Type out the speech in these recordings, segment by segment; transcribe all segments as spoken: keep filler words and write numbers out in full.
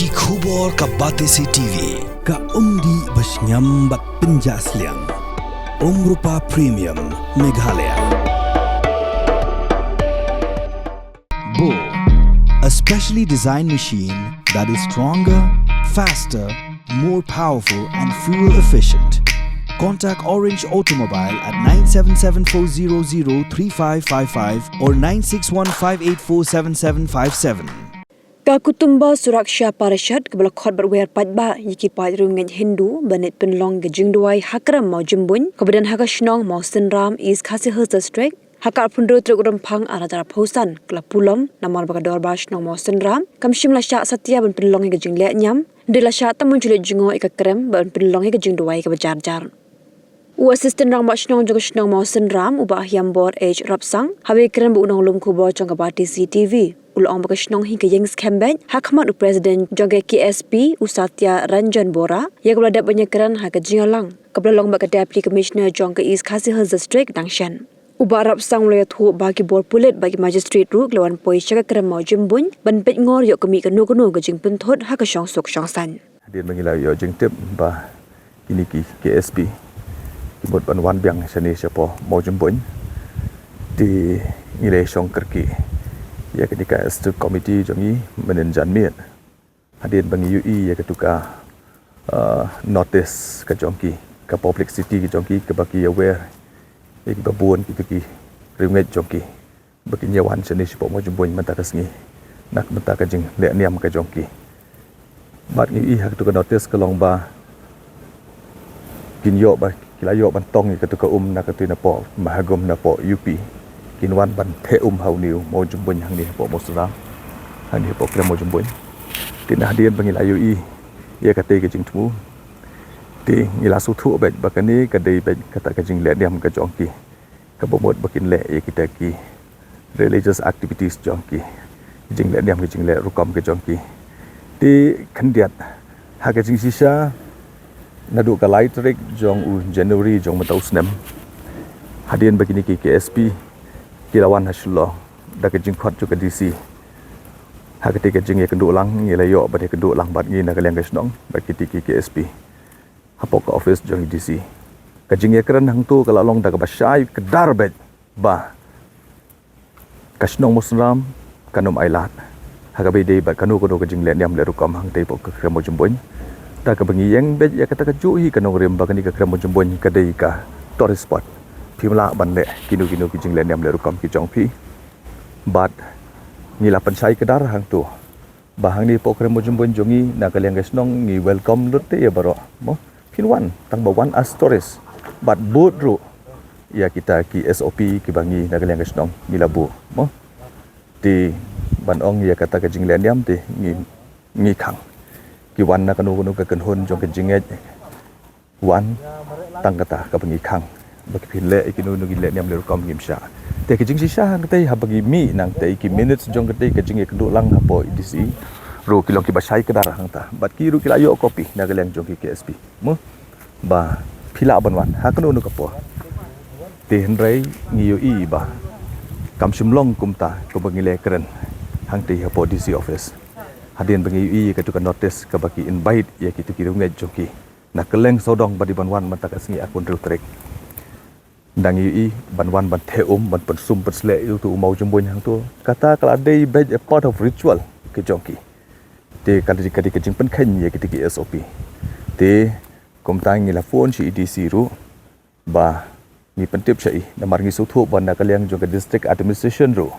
Ki khubor ka Batesi T V. Ka umdih ba shngiam bad pynjah sliang. Umrupa Premium, Meghalaya. Bo, a specially designed machine that is stronger, faster, more powerful and fuel efficient. Contact Orange Automobile at nine seven seven four zero zero three five five five or nine six one five eight four seven seven five seven. Ka Kutumba Suraksha Parishad, kaba la khot bad wer paidbah ïa ki paid riewngeit Hindu ban leit pynlong ka jingduwai ha krem Mawjymbuin, kaba don ha ka shnong Mawsynram, East Khasi Hills District, ha ka arphew hynriew tarik u Rymphang arhajar arphew san, ka la pulom namar ba ka dorbar shnong Mawsynram kam shym la shah satia ban pynlong ïa ka jinglehniam, hynrei la shah tang ban shu leit jngoh ïa ka krem bad ban pynlong ïa ka jingduwai kaba jar jar. U Assistant Rangbah Shnong jong ka shnong Mawsynram, u Bah Hiambor H Rapsang, haba ïakren bad u nonglum khubor jong ka Batesi T V, u la ong ba ka shnong hi ka ïeng skhem beit ha khmat u President jong ka K S P, u Satya Ranjan Bora, ïa kaba la dep ban ïakren ha ka jingïalang kaba la long bad ka Deputy Commissioner jong ka East Khasi Hills District dang shen. U Bah Rapsang u la ïathuh ba ki bor pulit bad ki magistrate ruh ki la wan poi sha ka krem Mawjymbuin ban peit ngor ïoh ka mih kano kano ka jingpynthut ha ka shongsuk shongsaiñ. Hadien ba ngi la ïoh jingtip ba kine ki K S P ki mut ban wan biang shane shapoh Mawjymbuin, te ngi la shong kyrkieh ïa kane ka Executive Committee jong ngi mynnin janmiet. Hadien ba ngi ïohi ïa katu ka, uh, notice ka jong ki, ka publicity ka jong ki, kaba ki aware ïa kiba bun kita ki riewngeit jong ki ba kin ïa wan shane shapoh Mawjymbuin mynta ka sngi na ka bynta ka jinglehniam ka jong ki. Bad ngi ïohi ha katu ka notice ka long ba kin ïoh ba, ki la ïoh ban tong ïa katu ka um na katu napoh Mahagum napoh U P. Kin wan ban theh um ha une u Mawjymbuin hangne hapoh Mawsynram, hangne hapoh krem Mawjymbuin. Te na hadien ba ngi la ïohi ïa katei ka jingthmu, te ngi la sngewthuh beit ba kane ka dei beit kata ka jinglehniam ka jong ki, kaba mut ba kin leh ïa kita ki religious activities jong ki, jinglehniam ki, jingleh rukom ki jong ki. Te khyndiat ha ka jingshisha, naduh ka lai tarik jong u January jong mynta u snem, hadien ba kine ki K S P ki la wan ha Shillong da ka jingkhot jong ka D C, ha katei ka jingïakynduh lang, ngi la ïoh ban ïakynduh lang bad ngi na ka liang ka shnong bad kitei ki K S P hapoh ka office jong i D C. Ka jingïakren hangto ka la long da kaba shai kdar beit ba ka shnong Mawsynram kan ym ailad ha kaba ïadei bad kano kano ka jinglehniam leh rukom hangtei hapoh ka krem Mawjymbuin. Da kaba ngi ïeng beit ïa kata kajuh hi ka nongrim ba kane ka krem Mawjymbuin ka dei ka tourist spot. Phim lah ban leh kino kino ki jinglehniam leh rukom ki jong phi. Bad ngi la pynshai kdar hangto ba hangne hapoh krem Mawjymbuin jong ngi na ka liang ka shnong ngi welcome lut te ïa baroh, mo. Phin wan tang ba wan as tourist bad bud ruh ïa kita ki S O P kiba ngi na ka liang ka shnong ngi la buh, mo. Te ban ong ïa kata ka jinglehniam te ngi, ngi khang ki wan na kano kano ka kynhun jong ka jingngeit, wan tang kata kaba ngi khang ba ki phin leh ïa kino kino ki lehniam leh rukom ngim shah. Te ka jingshisha hangtei haba ngi mih nangtei ki minutes jong katei ka jingïakynduh lang hapoh i D C ruh ki long kiba shai kdar hangta bad ki ruh ki la ïoh copy na ka liang jong ki K S P, mo, ba phi lah ban wan ha kano kano ka por. Te hynrei ngi ïohi ba kam shym long kumta kumba ngi la kren hangtei hapoh D C office. Hadien ba ngi ïohi ïa katu ka notice kaba ki invite ïa kitu ki riewngeit jong ki na kylleng sawdong ba dei ban wan mynta ka sngi arphew hynriew tarik. Dang ïohi ban wan ban theh um, ban pynsum pynsleh ïa utu u Mawjymbuin hangto, kata ka la dei beit a part of ritual ka jong ki. Te ka dei, ka dei ka jingpynkheiñ ïa kita ki S O P. Te kumta ngi la phone sha i D C ruh ba ngi pyntip sha i, namar ngi sngewthuh ba na ka liang jong ka district administration ruh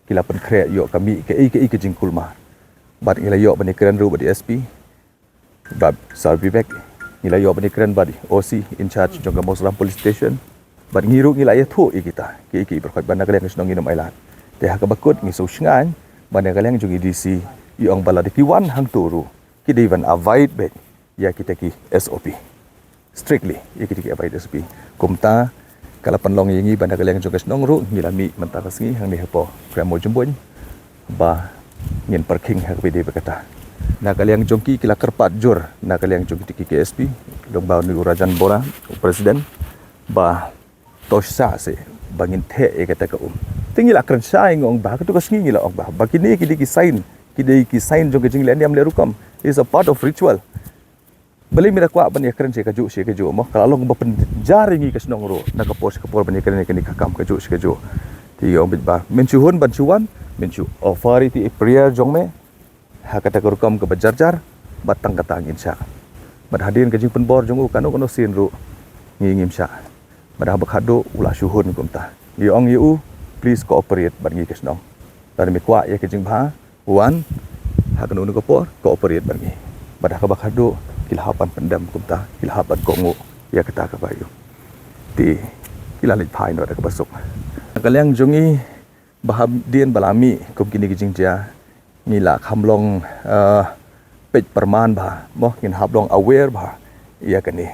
ki la pynkhreh ïoh ka mih kaei kaei ka jingkulmar. Bad ngi la ïoh ban ïakren ruh bad i S P, bad Sir Vivek, ngi la ïoh ban ïakren bad i O C in charge jong ka Mawsynram Police Station. Bad ngi ruh ngi la ïathuh ïa kita kiei kiei baroh ba na ka liang ka shnong ngin ym ailad. Te ha kaba kut ngi sngewsih ngaiñ ba na ka liang jong i D C i ong ba lada ki wan hangto ruh ki dei ban abide beit ïa kita ki S O P. Strictly ïa kita ki abide S O P. Kumta ka la pynlong ïa ngi ba na ka liang jong ka shnong ruh ngi la mih mynta ka sngi hangne hapoh krem Mawjymbuin ba ngin pyrkhing ha kaba ïadei bad kata. Na ka liang jong ki, ki la kyrpad jur na ka liang jong kita ki K S P, lyngba une u Rajan Bora, u president, ba to shisha seh ba ngin theh ïa kata ka um. Te ngi la kren shai, ngi ong ba ha katu ka sngi ngi la ong ba, ba kine ki dei ki sign Ki dei ki sign jong ka jingleh niam leh rukom. It's a part of ritual. Balei mynta kwah ban ïakren shi kajuh shi kajuh mo, ka la long ba pynjar ïa ngi ka shnong ruh na ka por shi ka por ban ïakren ïa kane ka kam kajuh shi kajuh. Te ong bit ba men shu hun ban shu wan, men shu offer ïa i prayer jong me ha kata ka rukom kaba jar jar, bad tang kata ngin shah. Bad hadien ka jingpynbor jong u kano kano sien ruh ngi ngim shah. Bad haba khadduh u la shu hun kumta, ngi ong ïa u, please cooperate bad ngi ka shnong. Lada me kwah ïa ka jingbha, wan ha kano kano ka por, cooperate bad ngi. Bad ha kaba khadduh ki la hap ban pyndem kumta, ki la hap ban kohnguh ïa kata kaba ïoh. Te ki la leit phai noh da kaba suk. Ka liang jong ngi, ba hadien ba la mih kum kine ki jingjia, ngi la kham long, eh, peit pyrman bha mo, ngin hap long aware bha ïa kane.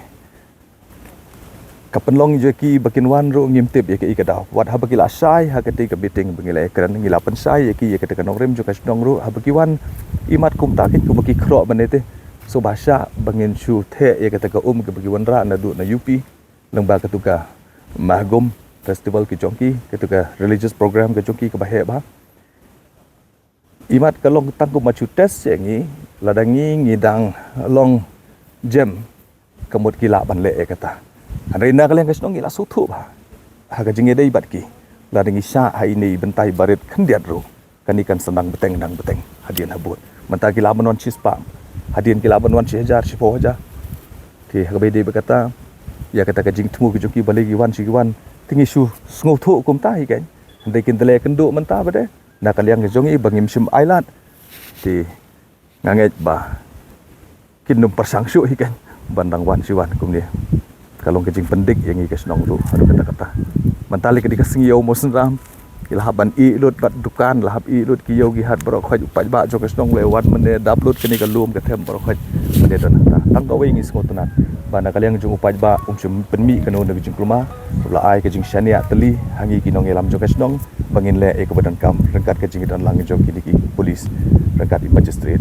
Ka pynlong jong ki ba kin wan ruh ngim tip ïa kaei ka daw. Wat haba ki la shai ha katei ka meeting ba ngi la ïakren, ngi la pynshai ïa ki ïa kata ka nongrim jong ka shnong ruh, haba ki wan imat kumta kin kumba ki khroh ban ïa te. So ba shah ba ngin shu theh ïa kata ka um kaba ki wanrah naduh na U P, lyngba katu ka Mahgum festival ka jong ki, katu ka religious program ka jong ki kaba heh bha. Imat ka long tang kumba shu test ïa ngi, lada ngi ngi dang long jem ka mut ki lah ban leh ïa kata. Hynrei na ka liang ka shnong ngi la sngewthuh bha ha ka jingïadei bad ki. Lada ngi shah ha ine i bynta i barit khyndiat ruh, kane kan sa dang bteng dang bteng hadien habud. Mynta ki lah ban wan shispah, hadien ki lah ban wan shi hajar shiphew hajar. Te ha kaba ïadei bad kata, ïa kata ka jingthmu ka jong ki balei ki wan shi ki wan, te ngi shu sngewthuh kumta hi kan. Hynrei kin da leh kynduh mynta ba dei na ka liang ka jong ngi ba ngim shym ailad. Te nga ngeit ba kin ym pyrshang shuh hi kan ban dang wan shi wan kumne. Ka long ka jingpyndik ïa ngi ka shnong ruh haduh katta katta. Mynta lei ka dei ka sngi ïew mo synram, ki la hap ban ïeh lut bad dukan, la hap ïeh lut ki ïew ki hat baroh khoit, u paidbah jong ka shnong u la wan mynne dap lut kane ka lum ka them baroh khoit. Mynne don hangta tang kawei ngi sngewtynnat ba na ka liang jong u paidbah um shym pynmih kano kano ka jingkulmar, u la ai ka jingshaniah tylli ha ngi ki nongïalam jong ka shnong ba ngin leh ïa kaba donkam ryngkat ka jingdon lang jong kine ki police ryngkat i magistrate.